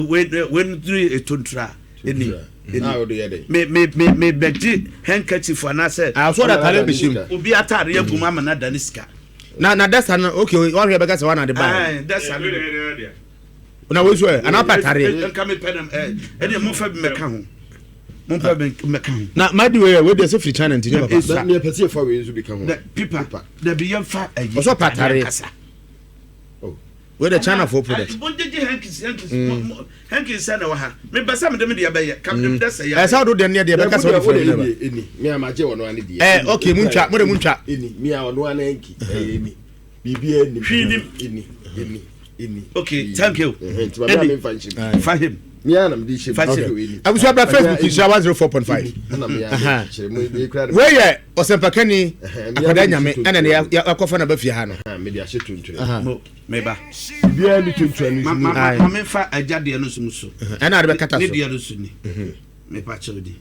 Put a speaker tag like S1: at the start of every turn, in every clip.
S1: Wei wei no duru etontura eni eni me me me me bɛgye handkerchief anaasɛ.
S2: Ah so ɔde ataare bɛhyɛ mu.
S1: Obi ataare agu mu ama no ada ne sika.
S2: Na na dasa no okay wahwɛ bɛka sɛ wana de ba.
S1: Ɛɛ dasa no.
S2: Na wei so ɛ anaa pɛ ataare.
S1: Nka me pɛ no ɛ ɛdeɛ mo fɛ bi mɛka ho mo pɛ bi mɛka ho.
S2: Na ma di wei ɛ wei deɛ sɛ firi China nti nyɛ papa.
S3: Na mɛ pɛ sɛ yɛfa wei nso bi ka ho.
S1: Pipa dabi yɛmfa ɛyi.
S2: Ɔsɔ pɛ ataare. Wei de China for product.
S1: Mo gyegye hankis hankis hankis sɛ na ɛwɔ ha. Mepɛ sɛ mede me deɛ bɛyɛ. Ka mede sɛ yɛ.
S2: Ɛsɛ ɔdo deɛ ne deɛ bɛka sɛ ɔde firi ne ba.
S3: Eni mi a ma gye ɔno ani deɛ.
S2: Ɛ ok mu ntwa mo de mu ntwa.
S3: Eni mi a ɔno ani hanki ɛyɛ eni biribi eni.
S1: Hwii nim.
S3: Eni eni eni.
S1: Ok thank you. Eni fa him.
S3: Mi a na mi de hyɛ mu.
S2: Abusua bra Facebook nhyira 104.5. Wei yɛ ɔsɛmpakani akwadaa nyame ɛna ne yakɔfa na ba fie ha no.
S1: Meba.
S3: Biara ni tontura no
S1: Ma ma ma me fa agya deɛ no so mu so.
S2: Ɛna ade bɛkata so.
S1: Ne deɛ no so ni. Mepa kyɛw di.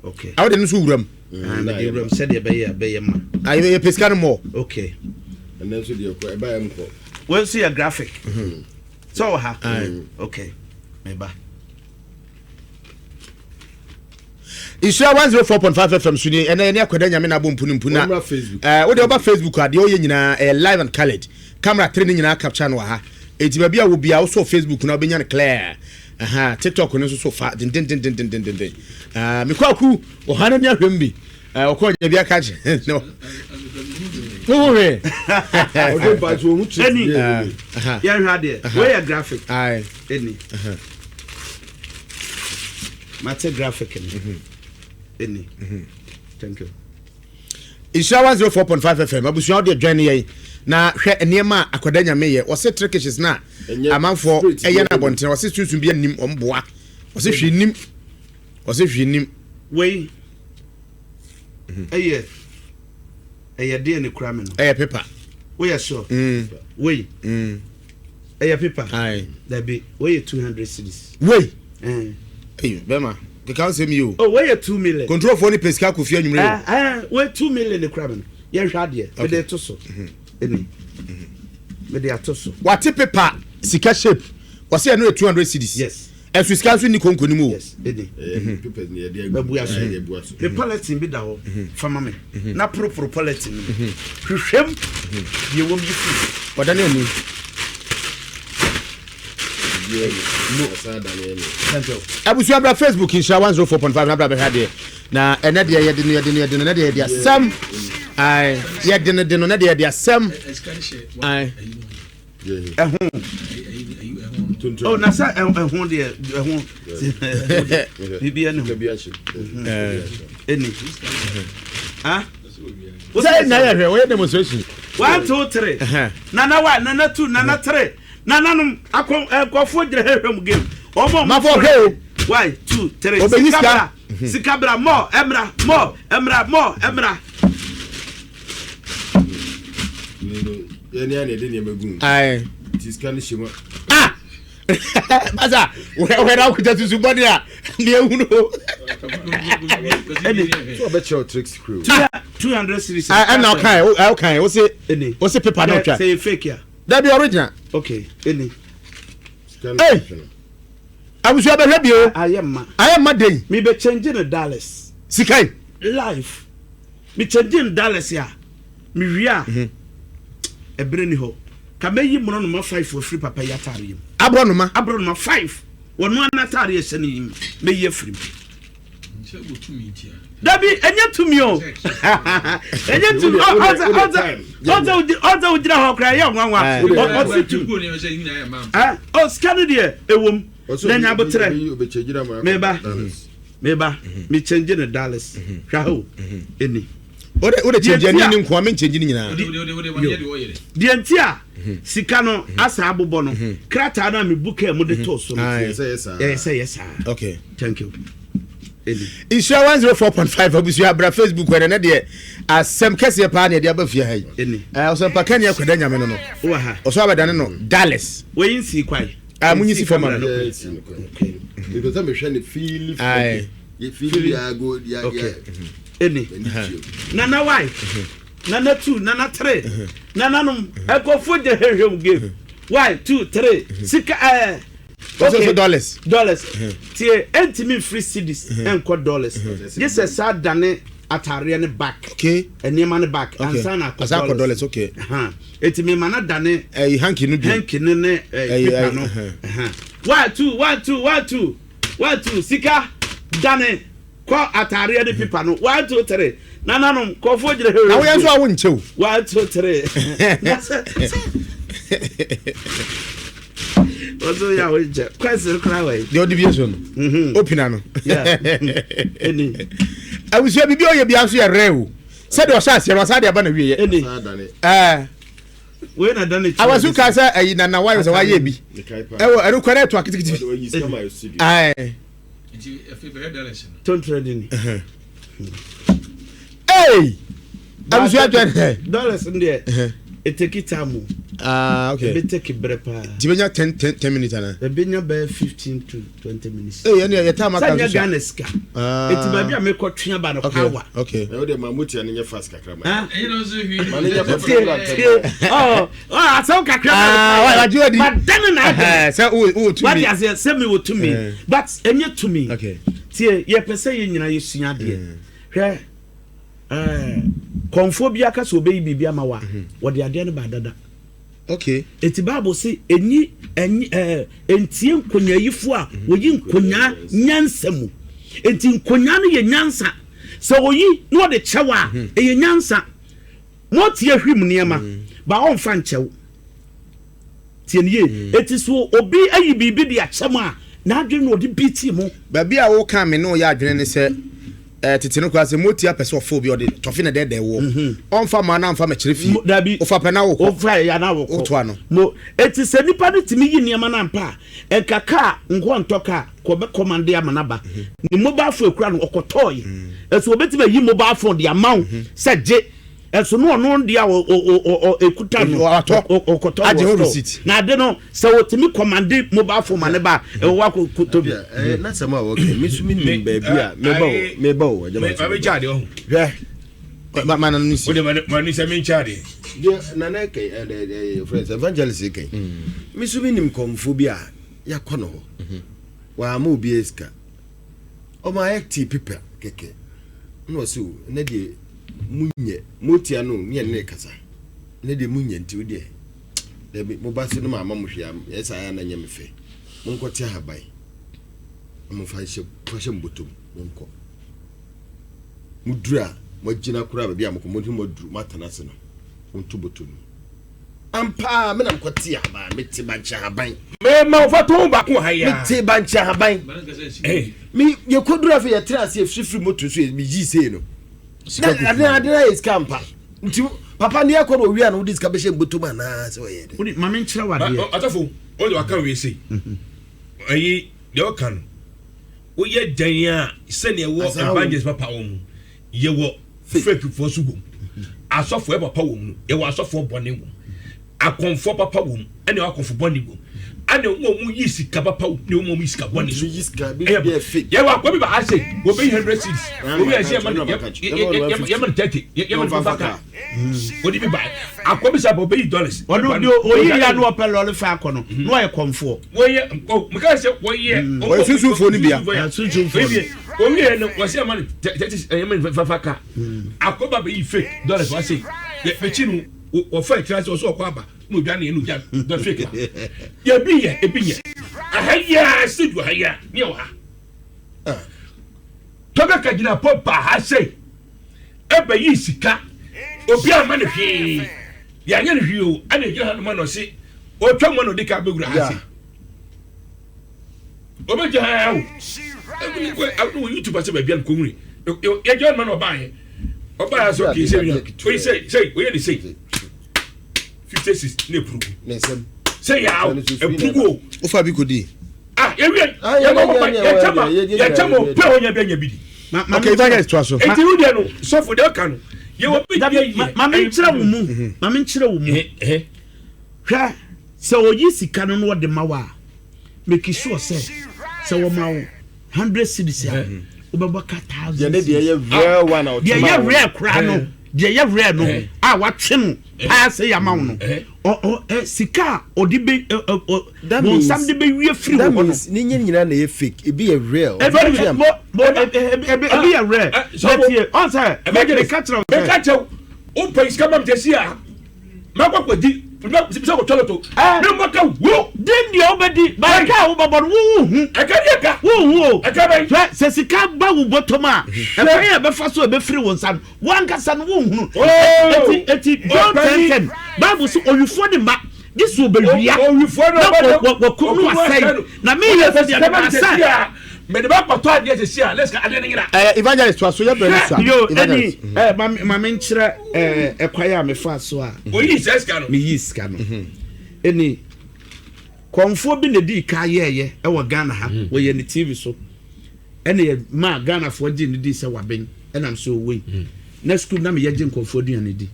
S1: Okay.
S2: Awo de no so wuram.
S1: Ah, me de wuram sɛdeɛ ɛbɛyɛ ɛbɛyɛ ma.
S2: Ah, yɛ pɛ sika no mɔ.
S1: Okay.
S3: Ɛnɛ nso deɛ kɔ ɛba yɛ nkɔ.
S1: Wei nso yɛ graphic. Sɛ wɔ ha. Okay. Meba.
S2: Nhyira 104.5 FM so ni ɛnɛ yɛne Akwadaa Nyame na abɔ mpunu mpu na ɛɛ wode ɔba Facebook a deɛ ɔyɛ nyinaa ɛyɛ live and colored camera three ne nyinaa capture no wɔ ha eti baabi a wɔ bia wosɔ Facebook na wobɛnya no clear ɛha TikTok no nso so fa dendendendendenden ɛɛ mekɔ aku ɔha no ni ahwɛm bi ɛɛ ɔkɔ nya bi aka kyerɛ no wohu hwee
S1: ɛni yɛhwɛ adeɛ wei yɛ graphic ɛni Mate graphic no. Ɛni. Thank you.
S2: Nhyira 104.5 FM abusua wode dwɛn yɛn na hwɛ nneɛma a akwadaa nyame yɛ wɔse trikishes na amanfoɔ ɛyɛ no abɔntene wɔse sunsun bi anim wɔn boa wɔse hwee nim wɔse hwee nim.
S1: Wei ɛyɛ ɛyɛ deɛ ne kura mi no.
S2: Ɛyɛ paper.
S1: Woyɛ sure. Wei. Ɛyɛ paper.
S2: Aye.
S1: Dabi, wei yɛ 200 cedis.
S2: Wei.
S1: Eh.
S2: Eyi, bɛma. Keka nsɛm yi o.
S1: Oh, wei yɛ 2 million.
S2: Control foɔ ne pɛ sika kɔ fie anwummerɛ
S1: o. Eh, eh, wei 2 million ne kura mi no. Yɛnhwɛ adeɛ. Okay. Mede to so. Ɛni. Mede ato so.
S2: Wate paper sika shape. Wɔsɛ ɛno yɛ 200 cedis.
S1: Yes.
S2: Ɛso sika nso nni konko no mu o.
S1: Yes, ɛni. Mabua so. Me polythene bi da hɔ. Fa ma me. Na poroporo polythene no mu. Hwehwɛm deɛ wɔm yi firi.
S2: Ɔda ne ani. Abusua bra Facebook nhyira 104.5 na bra bɛhwɛ adeɛ. Na ɛnɛ deɛ yɛde no yɛde no yɛde no ɛnɛ deɛ yɛde asɛm. Ae, yɛde no de no ɛnɛ deɛ yɛde asɛm. Ae.
S1: Ɛho. Oh, na sɛ ɛho deɛ ɛho biribi ɛne ho. Ɛni. Ah.
S2: Sɛ ɛna yɛ hwɛ wɔyɛ demonstration.
S1: One two three. Nana one, nana two, nana three. Nananom akɔ nkɔfoɔ gyina hwehwɛ mu game. Ɔmo
S2: ɔmo. Mafɔ hwɛ o.
S1: One two three.
S2: Obeyi sika.
S1: Sika bra mɔ ɛmra mɔ ɛmra mɔ ɛmra.
S3: Yɛne a na yɛde nneɛma gu mu.
S2: Aye.
S3: Nti sika no hyɛ mu.
S2: Ah! Basa, wɔhwɛ na akuta susu bɔne a ne ehunu o.
S1: Ɛne.
S3: So ɔbɛkyerɛ wo tricks kuro.
S1: 200 series.
S2: Ɛna ɔkan, ɔkan, ɔse, ɔse paper na ɔtwa.
S1: Sɛ yɛ fake a.
S2: Dabi original.
S1: Okay, ɛni.
S2: Hey! Abusua bɛhwɛ bio.
S1: Ayɛ mma.
S2: Ayɛ mma den.
S1: Mi bɛ change no dollars.
S2: Sika yi.
S1: Life. Me change no dollars a. Me wie a. Ɛbrɛ ni hɔ. Ka mɛyi mmorɔnoma five afiri papa yi ataare yi mu.
S2: Aborɔnoma?
S1: Aborɔnoma five. Wɔn ara n'ataare ɛhyɛ no yi mu. Mɛyi afiri mu. Dabi, ɛnyɛ tumi o. Ɛnyɛ tumi. Ɔsɛ ɔsɛ ɔsɛ ɔsɛ ogyina hɔ koraa ɛyɛ nwanwa. Ɔsi tumi. Ɔ sika no deɛ ɛwom. Na nya abotrɛ. Meba meba me change no dollars. Hwɛ ha o. Ɛni.
S2: Wode wode change ani ne nkoa me change ne nyinaa.
S1: Deɛ nti a sika no asa abobɔ no krataa no a mebu kaa mu de too so no ɛyɛ sɛ yɛ saa.
S2: Okay.
S1: Thank you.
S2: Nhyira 104.5 abusua bra Facebook ɛnɛ ne deɛ asɛm kɛseɛ paa ne ɛde aba fie ha yi. Ɔsɛmpa kani akɔda nyame no no. Ɔsɔ abɛdane no Dallas.
S1: Wɔyi nsi kwae.
S2: Ah, munyi si fam ano.
S3: Because I'm a feel.
S2: Aye.
S1: Okay. Eni. Nana why? Nana two, nana three. Nana num. Ekofo je hwehwem game. One, two, three. Sika eh.
S2: Okay. So dollars.
S1: Dollars. Tie ɛntumi nfiri cedis ɛnkɔ dollars. Gye sɛ saa dane ataareɛ ne back.
S2: Okay.
S1: Nneɛma ne back.
S2: Okay.
S1: Ansa na akɔ
S2: dollars. dollars. Okay.
S1: Eti mi ma na dane.
S2: Ɛyi hanky no bi.
S1: Hanky no ne ɛyi paper no. One two one two one two one two sika dane. Kɔ ataareɛ ne pipa no one two three nananom kɔfoɔ gyina hɛ.
S2: Na woyɛ nso a wonkyɛ o.
S1: One two three. Wɔn yɛ a wonkyɛ kwɛsiri kora wɔ yi.
S2: Deɛ ɔde bi so no.
S1: Mhm.
S2: Opina no.
S1: Ɛni.
S2: Abusua bibi ɔyɛ bi nso yɛ rɛ o. Sɛdeɛ ɔhyɛ aseɛ no ɔsan de aba na wie yɛ.
S1: Ɛni.
S2: Ɛɛ.
S1: Wei na dane kyerɛ.
S2: Awasu ka sɛ ɛyi nana wayɛ sɛ wayɛ bi. Ɛwɔ ɛno kwan ɛto akitikiti. Ɛɛ.
S1: Tontrɛ di ni.
S2: Hey! Abusua twɛ dɛ.
S1: Dollars n deɛ. Eteki time o.
S2: Ah okay.
S1: Ebe teki brɛ paa.
S2: Ti bɛ nya 10 10 10 minutes ana.
S1: Ebe nya bɛyɛ 15 to 20 minutes.
S2: Ee ɛni yɛ time aka
S1: nso. Sɛ nyɛ Ghana sika.
S2: Ah.
S1: Eti baabi a mekɔ twea ba no power.
S2: Okay.
S3: Ɛwɔ de maa mo tia ne nyɛ fast kakra ma.
S1: Ah.
S4: Ɛyi na ɔsɛ hwii.
S3: Ma ne nyɛ fast kakra
S1: ntɛm. Ɔ ɔ asɛm kakra.
S2: Ah wa wa di.
S1: Ma dani na adwene.
S2: Sɛ o o tumi.
S1: Wati aseɛ sɛ mi wɔ tumi. But ɛnyɛ tumi.
S2: Okay.
S1: Tie yɛ pɛ sɛ yɛ nyina yɛ sua adeɛ. Hwɛ ɛɛ kɔnfoɔ bi aka sɛ ɔbɛyi biribi ama wa. Wɔde adeɛ no ba dada.
S2: Okay.
S1: Eti Bible se enyi enyi ɛɛ entie nkonyaayifo a wɔyi nkonyaa nyansa mu. Eti nkonyaa no yɛ nyansa. Sɛ oyi na ɔde kyɛw a, ɛyɛ nyansa. Motie hwim nneɛma, ba ɔmfa nkyɛw. Tie no yie. Eti so obi ayi biribi de akyɛ mo a, n'adwene na ɔde bi tie mo.
S2: Baabi a woka me ne wo yɛ adwene ne sɛ, eh, tete no koraa sɛ motia pɛ sɛ ɔfa obi ɔde tɔfe na dɛɛdɛɛ woɔ.
S1: Mhm.
S2: Ɔmfa ma na amfa mɛkyerɛ fie.
S1: Dabi.
S2: Wofa pɛ na wokɔ.
S1: Wofa ya na wokɔ.
S2: Wotoa no.
S1: Mo, eti sɛ nipa no tumi yi nneɛma no ampa a, nka kaa nkɔ ntɔ kaa kɔ bɛ kɔmande ama no aba.
S2: Mhm.
S1: Ne mobile phone ekura no ɔkɔtɔɔe. Ɛso obetumi ayi mobile phone de ama wo
S2: Mhm.
S1: sɛ gye. Ɛso no ɔno deɛ a ɔkuta no ɔkɔtɔ wɔ store. Na ade no sɛ ɔtumi kɔmande mobile phone ma ne ba a, ɛwɔ wakɔ kɔtɔ bi.
S3: Ɛɛ n'asɛm a wɔka mi nso mi nim baabi a meba o meba o ɛgyama nso meba. Hwɛ.
S2: Ma ma nanu si.
S5: O de ma ma ni sɛ mi nkyɛn adeɛ.
S3: Deɛ nana kɛn ɛɛ ɛɛ friends evangelist kɛn. Mi nso mi nim kɔnfo bi a yakɔ no hɔ. Wama obi sika. Ɔma ayɛ tea paper kɛkɛ. Ɛna ɔse o ɛnɛ deɛ mo nyɛ motia no ne ɛne kasa. Ɛnɛ deɛ mo nyɛ nti wo deɛ dabi mo ba se no ma ama mo hwee ɛyɛ saa ayɛ na nyɛ me fɛ. Mo nkɔ te ahaban na mo fa nhyɛ fa hyɛ mo bɔtɔ mu mo nkɔ. Mo duru a mo agyina koraa baabi a mo kɔ mo mo aduru mo atena ase no mo nto bɔtɔ no mu. Ampa ara, me na mekɔtee ahaban, mete bankye ahaban.
S5: Mema wo fatoho baako wɔ ha yi ara.
S3: Mete bankye ahaban. Me yɛkɔduru afei yɛtena ase yɛfirifiri moto so meyii sei no. Na ade ade no ayɛ sika ampa. Nti papa ne yɛkɔ no owia no wode sika bɛhyɛ mbɔtɔ mu anaa sɛ ɔyɛ dɛ.
S1: Wode ma menkyerɛ wo adeɛ.
S5: Ɔtɔfo, wode waka wei sei. Ɛyi deɛ ɔka no, woyɛ dɛn a sɛdeɛ ɛwɔ evangelist papa wɔ mu. Yɛwɔ fake foɔ nso wɔ mu. Asɔfoɔ papa wɔ mu no, yɛwɔ asɔfoɔ bɔne wɔ mu. Akɔmfoɔ papa wɔ mu, ɛna ɛwɔ akɔmfo bɔne wɔ mu. Ɛna wɔn a wɔyi sika papa wɔ mu, ne wɔn a wɔyi sika bɔne so. Yɛwɔ akɔ bi ba ha sɛ, wɔbɛyi hundred cedis, wɔbi yɛ sɛ yɛma no 30, yɛma no fa kaa. Wɔde bi ba akɔ bi sɛ wɔbɛyi dollars.
S1: Ɔno deɛ oyi ya no ɔpɛ lɔre fa akɔ no, na ɔyɛ kɔmfoɔ.
S5: Wɔyɛ, meka sɛ wɔyɛ.
S2: Wɔyɛ sunsunfoɔ no bia.
S1: Sunsunfoɔ no.
S5: Owie no wɔsi ɛma no tɛti ɛma no fafa ka akɔba bɛyi fake dollars wase yɛ mekyi no wɔfa akyire ase ɔsɛ ɔkɔ aba na odwa ne ɛna odwa dɔ fake ba yɛ bi yɛ ebi yɛ aha yɛ studio ha yɛ ne yɛ wɔ ha tɔbɛ ka gyina pɔ ba ha sɛ ɛbɛyi sika obi ama no hwee yɛanyɛ no hwee o ɛna egyina ha no ma na ɔse ɔtwa mu na ɔde ka bɛwura ha se. Obegya ha o. Ɛmu kɔ ɛmu wɔ YouTube ase baabi a nkɔ nwuri. Yɛ jɔ ma na ɔbaa yɛ. Ɔbaa yɛ sɛ ɔkè sɛ wia. Oyi sɛ sɛ oyɛ ne sɛ. 56 ne epurugu.
S3: Ne nsam.
S5: Sɛ yɛ awo epurugu o.
S2: Ofa bi kɔ di.
S5: Ah yɛ wiɛ yɛ ma mo yɛ kyɛ ma yɛ kyɛ ma o pɛ o nya bi nya bi di.
S2: Okay evangelist to aso.
S5: Eti wo deɛ no sɔfo deɛ ɔka no yɛ wɔ bi deɛ yɛ.
S1: Maame nkyerɛ wo mu. Maame nkyerɛ wo mu. Hwɛ sɛ oyi sika no na ɔde ma wo a. Make sure sɛ sɛ wɔma wo hundred cedis a wobɛbɔ ka thousand
S3: cedis. Deɛ yɛ real one a
S1: Deɛ yɛ real koraa no. Deɛ yɛ werɛ no a watwe no paa sɛ yɛ ama wo no, ɔ ɔ sika a ɔde bɛ ɛ ɔ bonsam de bɛ wie firi wɔ hɔ no.
S3: Ne nyɛ nyinaa na ɛyɛ fake, ebi yɛ real.
S1: Ebi mo mo ebi ebi yɛ real. Na tie ɔn sɛ meka kyerɛ wo sɛ.
S5: Meka kyerɛ wo, wopɛ sika ma me sɛsi a. Mɛkɔ akɔdi sɛ kɔtɔ loto.
S1: Eh.
S5: Me mmɔ ka wo.
S1: Din deɛ wobɛdi ba ɛka a wobɛbɔ no wo hu.
S5: Ɛka deɛ ka.
S1: Wo hu o.
S5: Ɛka bɛn.
S1: Hwɛ sɛ sika ba wo bɔtɔm a ɛkwan a ɛbɛfa so ɛbɛfiri wo nsa no wo ankasa no wo nhunu. Eti eti John 10:10 Bible so owifoɔ ne mma gye sɛ ɔbɛwia na wɔkum no asɛe na me Yesu deɛ mebaa sɛ.
S5: Mede ba kɔtɔ adeɛ sɛsi a na sika adeɛ no nyera.
S2: Ɛɛ evangelist to aso yɛ brɛ ne sa.
S1: Yo ɛni ɛɛ ma ma me nkyerɛ ɛɛ ɛkwan a mefa so a.
S5: Oyi sɛ sika no.
S1: Meyi sika no. Ɛni kɔnfoɔ bi na edi ka yɛɛyɛ ɛwɔ Ghana ha wɔyɛ ne TV so ɛna yɛ maa Ghanafoɔ gye ne di sɛ waben ɛnam so owei na sukuu na meyɛ gye nkɔfoɔ aduane di.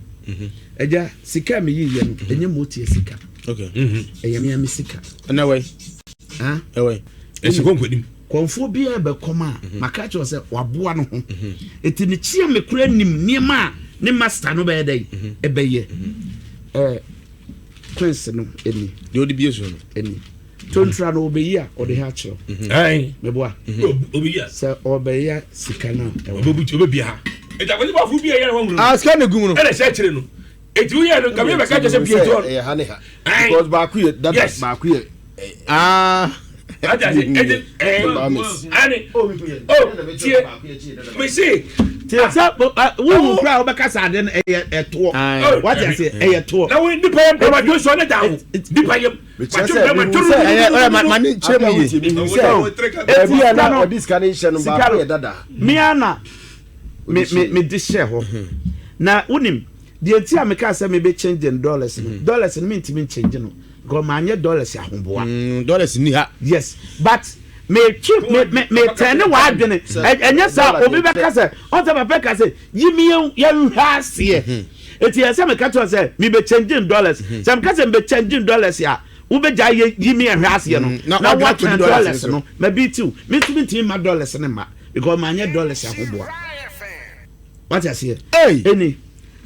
S1: Ɛgya sika a meyi yɛ no ɛnyɛ motia sika. Ɛyɛ mea me sika.
S2: Ɛnɛ wɛ.
S5: Ɛwɛ. Ɛsi kɔ nkɔnim.
S1: Kɔmfoɔ biara bɛkɔm a, mhm. maka kyerɛ sɛ waboa no ho. Mhm. Eti ne kyia me kura nim nneɛma a ne master no bɛyɛ dɛ mhm. ɛbɛyɛ. Ɛɛ prince no ɛni.
S2: Deɛ ɔde bie so no.
S1: Ɛni. Tontura no ɔbɛyi a ɔde ha akyerɛw. Meboa. Sɛ ɔbɛyɛ sika no a
S5: ɛwɔ. Ɔbɛbia ha. Ɛti akɔsi bɔfo bi a ɛyɛ wɔn.
S2: Ah sika na egu mu no.
S5: Ɛna ɛsɛ akyire no. Eti woyɛ no nka mi bɛka kyerɛ sɛ pie toɔ.
S3: Ɛyɛ ha ne ha. Because baako yɛ dada baako yɛ.
S2: Ah.
S1: Tie sɛ wohu kora a wobɛka sɛ ade no ɛyɛ ɛtoɔ wate aseɛ ɛyɛ toɔ
S5: na wo nipa yam kama dwo sɔ ne da ho nipa yam
S2: ma ne nkyerɛ mu yie
S3: ɛbi a na ɔde sika no nhyɛ no baako yɛ dada
S1: mea na mede hyɛ hɔ na wonim deɛ nti a mekaa sɛ mebɛ change in dollars no dollars no mentumi nkyɛngye no Because manyɛ dollars ahoboa.
S2: Mm, dollars ni ha.
S1: Yes, but metwi me me me tɛn ne w'adwene ɛnyɛ saa obi bɛka sɛ ɔsɛ papa ka sɛ yi mi yɛn yɛn hwɛ aseɛ mhm. eti ɛsɛ meka kyerɛ sɛ mi bɛ change in dollars mhm. sɛ meka sɛ mi bɛ change in dollars a wobɛgya yɛ yi mi yɛn hwɛ aseɛ no mhm. na watɛn dollars no ma bi tiw mi ntumi ntumi ma dollars ne ma because manyɛ dollars ahoboa wate aseɛ ɛni.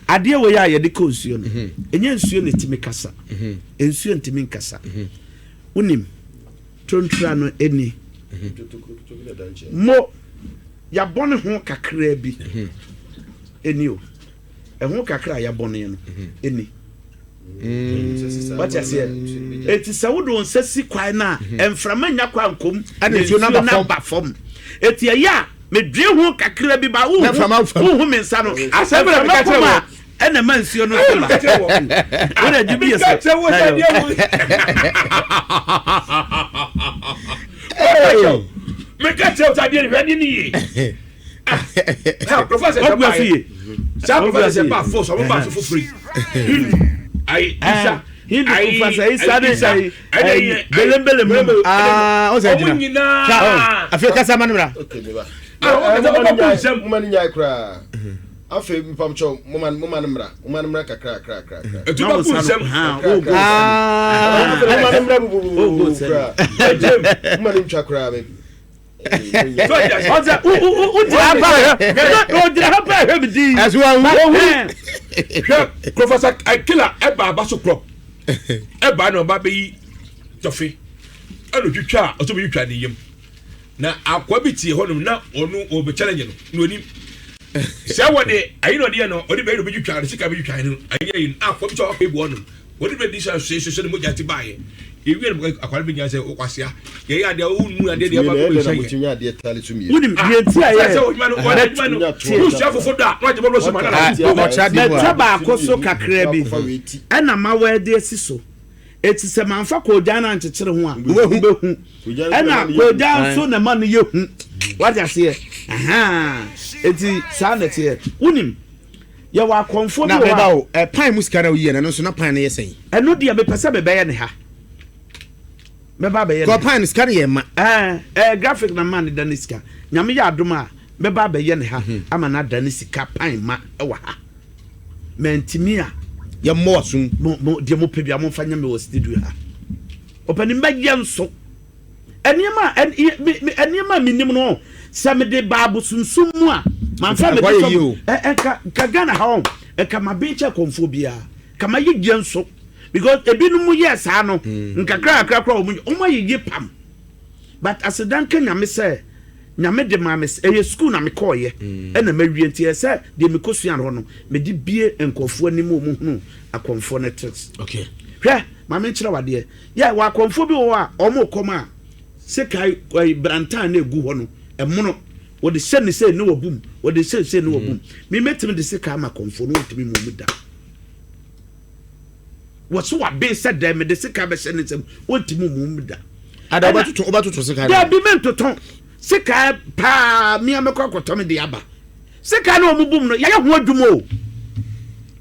S1: Adeɛ wei a yɛde kɔ nsuo no, ɛnyɛ nsuo na ɛtumi kasa. Nsuo ntumi nkasa. Wonim, tontura no ɛni. Mo, yɛabɔ ne ho kakraa bi. Ɛni o. Ɛho kakra a yɛabɔ ne no, ɛni. Wate aseɛ? Eti sɛ wode wo nsa si kwae no a, mframa nnya kwan nkɔ mu, na nsuo no aba fam. Eti ɛyɛ a, Medwen ho kakra bi ba wohu wohu me nsa no.
S5: Asɛm na meka kyerɛ wɔ.
S1: Ɛna ma nsuo no so ba. Wona gye bi yɛ
S5: sɛ. Kyerɛ wo sɛ deɛ wo. Meka kyerɛ wo sɛ adeɛ hwɛ adeɛ no yie. Professor sɛ ba yɛ. Saa professor sɛ ba fo so ɔmo ba so foforo yi. Hindu ayi isa.
S1: Hindu professor isa ne ayi ayi belembele mu.
S2: Aa ɔsɛ
S5: gyina. Ɔmo nyinaa.
S2: Afei kasa ma no mra.
S3: Moma no nyae koraa. Afei mpamkyɛw moma moma no mmra moma no mmra kakra kakra kakra.
S5: Etu ba ku nsɛm.
S3: Moma no mmra bubububu koraa. Moma no ntwa koraa me.
S1: Ɔsɛ wogyina ha paa hwɛ ogyina ha paa hwɛ me din.
S2: Ɛso ahu.
S5: Hwɛ Professor Akila ɛba aba so korɔ ɛba na ɔba bɛyi tɔfe ɛna otwitwa a ɔsɛ ɔbɛtwitwa ne yam na akoa bi tie hɔnom na ɔno ɔbɛ challenge no na onim sɛ wɔde ayi na ɔde yɛ no ɔde bɛyi na ɔbɛtwitwa no sika bɛtwitwa no ayi ayi no akoa bi sɛ ɔkɔ ebu ɔnom. Wɔde bɛ di sa sɛ sɛ ne mogya ti baayɛ. Ewie no akwara bi nya sɛ ɔkwasea. Yɛyɛ adeɛ a wonnu adeɛ deɛ ɛfa kɔ nhyɛ
S3: yɛ.
S1: Wonim deɛ nti a yɛ
S5: sɛ odwuma no ɔyɛ adwuma no wosua fofo da na wagye bɔbɔ so ma na
S1: mɛtwa baako so kakra bi ɛna ma wɔde asi so eti sɛ manfa koogyan no ankyekyere ho a wobɛhu ɛna koogyan nso na ɛma no yɛ hu wate aseɛ eti saa na ɛteɛ wonim Yɛwɔ akɔmfoɔ bi wɔ hɔ a.
S2: Na meba o, ɛ pan mu sika na woyi yɛ no, ɛno nso na pan no yɛ sɛn?
S1: Ɛno deɛ mepɛ sɛ mebɛyɛ ne ha. Mɛba abɛyɛ ne ha.
S2: Kɔ pan no sika no yɛ ma.
S1: Ɛɛ ɛɛ graphic na maa ne da ne sika. Nyame yɛ adom a mɛba abɛyɛ ne ha mhm. ama no ada ne sika pan ma ɛwɔ ha. Mantumi a.
S2: Yɛ mmɔ asom.
S1: Mo mo deɛ mo pɛ bi a momfa nyɛ me wɔ studio ha. Ɔpanin bɛyɛ nso. Nneɛma a nneɛma a menim no sɛ mede baa abosonsom mu a mamfa mede sɔm nka nka Ghana ha wɔn. Nka maben kyɛ kɔmfoɔ biara. Nka mayɛ yie nso. Because ebinom yɛɛ saa no, nkakra kakra koraa wɔn wɔn ayɛ yie pam. But aseda nka Nyame sɛ Nyame de maa me ɛyɛ school na mekɔɔyɛ ɛna mawie nti ɛyɛ sɛ deɛ mekɔsua hɔ no mede bie nkurɔfoɔ anim wɔn hunu akɔmfoɔ no tricks.
S2: Okay.
S1: Hwɛ, ma menkyerɛ wo adeɛ. Yɛ wɔ akɔmfoɔ bi wɔ hɔ a wɔn kɔm a sekai ɛyi brantan na egu hɔ no ɛmono wɔde hyɛ ne sei ne wɔbum wɔde hyɛ sei ne wɔbum. Me mɛtumi de sekai ama akɔmfoɔ no wɔntumi mu mu da. Wɔse waben sɛ dɛn mede sika bɛhyɛ ne nsam wɔntumi mmu mu da.
S2: Ada wobɛtoto wobɛtoto sika no.
S1: Dabi mentoto sika paa mea mɛkɔ akɔtɔ me de aba. Sika no wɔn bum no yɛyɛ ho adwuma o.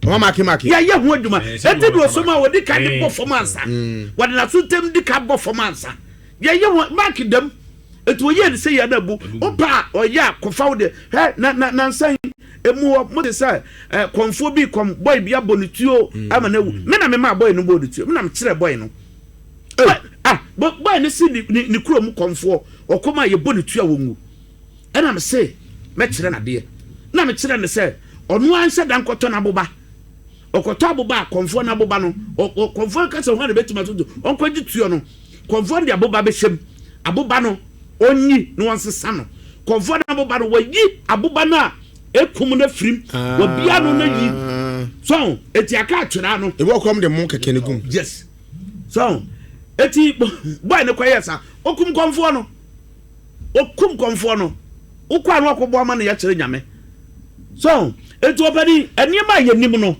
S2: Wɔn make make.
S1: Yɛyɛ ho adwuma. Eti de osom a wɔde ka de bɔ fam ansa. Wɔde n'aso ntam di ka bɔ fam ansa. Yɛyɛ ho mark dam. Eti wɔyɛ ne sɛ yɛn na bu. Wopa a ɔyɛ a kɔfa wo deɛ. Hɛ na na nansa yi emu hɔ mo te sɛ ɛ kɔnfoɔ bi kɔm bɔyi bi abɔ ne tuo mm. ama no awu. Me na me maa bɔyi no bɔɔ ne tuo. Me na me kyerɛ bɔyi no. Ah bɔyi no si ne ne ne kurom kɔnfoɔ ɔkɔm a yɛbɔ ne tuo a wɔnwu. Ɛna me se mɛkyerɛ no adeɛ. Na me kyerɛ no sɛ ɔno ara nhyɛ da nkɔtɔ n'aboba. Ɔkɔtɔ aboba a kɔnfoɔ no aboba no kɔnfoɔ no ka sɛ hwan na bɛtumi ato ɔnkɔgye tuo no. Kɔmfoɔ no de aboba bɛhyɛ mu. Aboba no, ɔnyi na ɔnsesa no. Kɔmfoɔ no aboba no, wayi aboba no a ɛkum no afirim. Wabia no na yi. So, eti aka atweraa no.
S2: Ebi wɔ kɔm de mo kɛkɛ no gum.
S1: Yes. So, eti boy no kɔyɛ sa. Okum kɔmfoɔ no. Okum kɔmfoɔ no. Wokɔ a na wakɔbɔ ama no yɛkyerɛ Nyame. So, eti ɔpani, nneɛma a yɛnim no,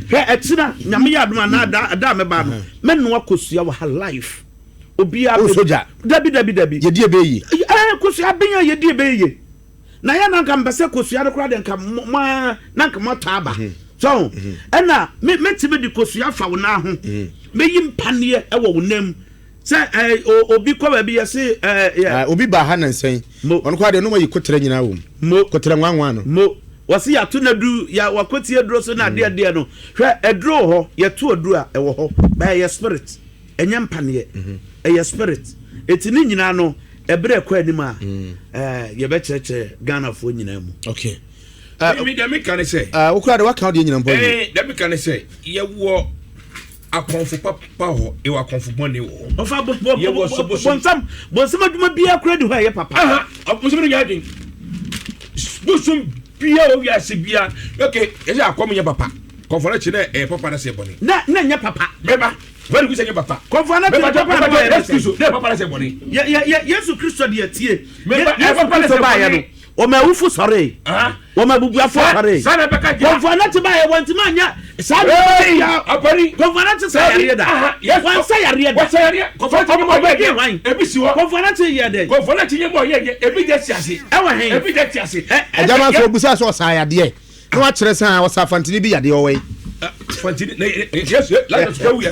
S1: hwɛ ɛkyena, Nyame yɛ adom anaa da, da a mɛba no, mɛnoa kosua wɔ ha live. Obiara
S2: bɛ. Sogya.
S1: Dabi, dabi, dabi.
S2: Yɛdi ɛbɛyɛ yie.
S1: Ɛɛ, kosua ben a yɛdi ɛbɛyɛ yie. Na yɛ na nka mpɛ sɛ kosua no koraa deɛ nka mo, mo ara na nka moatɔ aba. So, ɛna me, mɛtumi de kosua afa wo nan ho. Mɛyi mpaneɛ wɔ wo nan mu. Sɛ ɛɛ o obi kɔ baabi yɛ se ɛɛ yɛ.
S2: Ah, obi baa ha nansa yi.
S1: Mo.
S2: Ɔno koraa deɛ no wayi koterɛ nyinaa wɔ mu.
S1: Mo.
S2: Koterɛ nwanwa no.
S1: Mo. Wɔse yɛato no adu, ya wakɔti aduro so na adeɛ adeɛ no. Hwɛ aduro wɔ hɔ, yɛto aduro a ɛwɔ hɔ, but ɛyɛ spirit, ɛnyɛ mpaneɛ, ɛyɛ spirit. Eti ne nyinaa no, ɛberɛ ɛkɔ anim a, ɛɛ yɛbɛkyerɛkyerɛ Ghanafoɔ nyinaa mu.
S2: Okay.
S5: Me deɛ meka ne sɛ.
S2: Ah, wo koraa deɛ waka wo deɛ nyina mpo awie.
S5: Eh, deɛ meka ne sɛ, yɛwɔ akɔmfo papa hɔ, yɛwɔ akɔmfo bɔne wɔ hɔ.
S1: Ɔfa bo bo
S5: Yɛwɔ
S1: bo
S5: sobosom.
S1: bonsam bonsam adwuma biara koraa di hɔ a ɛyɛ papa.
S5: Aha, bonsam no nyɛ adwen. Bosom biara wɔ wiase biara. Okay, yɛsɛ akɔm nyɛ papa. Kɔmfo no kye na ɛyɛ papa na sɛ bɔne.
S1: Na na ɛnyɛ papa.
S5: Mɛba, very good sɛ nyɛ papa.
S1: Kɔmfo no kye
S5: Mɛba,
S1: papa na
S5: mɛba,
S1: ɛyɛ
S5: Yesu Kristo, na ɛyɛ papa na sɛ bɔne.
S1: Yɛ yɛ yɛ Yesu Kristo deɛ tie.
S5: Mɛba, ɛyɛ
S1: Yesu
S5: papa na
S1: Kristo
S5: sɛ
S1: baayɛ
S5: bɔne.
S1: no. Wɔma awufo sɔree. Wɔma abubuafo sɔree. Kɔmfo Anakye baeɛ, wɔntumi anyɛ saa nneɛma no biara. Kɔmfo Anakye sa yareɛ da. Wansa yareɛ da. Ɔbɛdwen hwan? Kɔmfo Anakye yɛɛ dɛn? Ɛwɔ he?
S2: Agya no nso ɔbisaa sɛ ɔsaa yadeɛ na wakyerɛ sɛ ɔsa fantini bi yadeɛ ɔwɔ yi.
S5: Fantini na Yesu Lazarus kura wuyɛ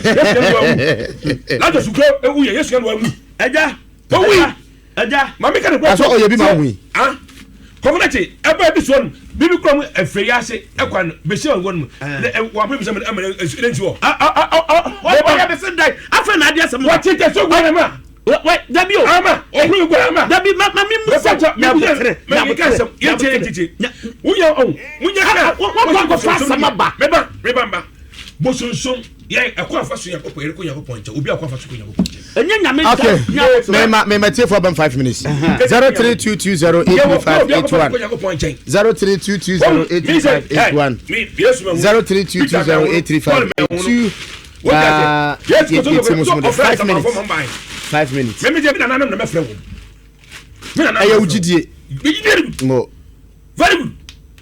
S5: Yesu kura wuyɛ Yesu kura wuyɛ.
S1: Agya.
S5: Owui.
S1: Agya.
S5: Maame ka ne kura
S2: so. Ɔyɛ bi ma owui.
S5: Ah. Kɔmɔnɛte ɛbɛ bi soɔ no bibi kura mu ɛfɛ yi ase ɛkwan no bɛsi wɔn wɔn mu na wɔn apɛ bisa mu ɛmɛ ɛnsi ɛnsi hɔ.
S1: Ɔyɛ bɛsi dan afɛ na adi asɛm.
S5: Wɔte tɛ so guan ma.
S1: Dabi o.
S5: Ama ɔkuru guan ma.
S1: Dabi ma ma mi mu sɛ nyabotere
S5: nyabotere yɛntie yɛntiti wunyɛ ɔn wunyɛ kɛ.
S1: Wɔkɔ akɔfa asɛm aba.
S5: Meba meba mba bosonsom. Yɛn ɛkwan afa so Nyankopɔn yɛrekɔ Nyankopɔn nkyɛn obi akwan afa so kɔ Nyankopɔn nkyɛn.
S1: Ɛnyɛ nyame nka.
S2: Okay, mema mema tiefo abam 5 minutes. 0322083581 0322083581 0322083582 na yɛtie mu so mu de 5 minutes 5 minutes. Ɛyɛ wo gyidie. Mo.
S5: Very good.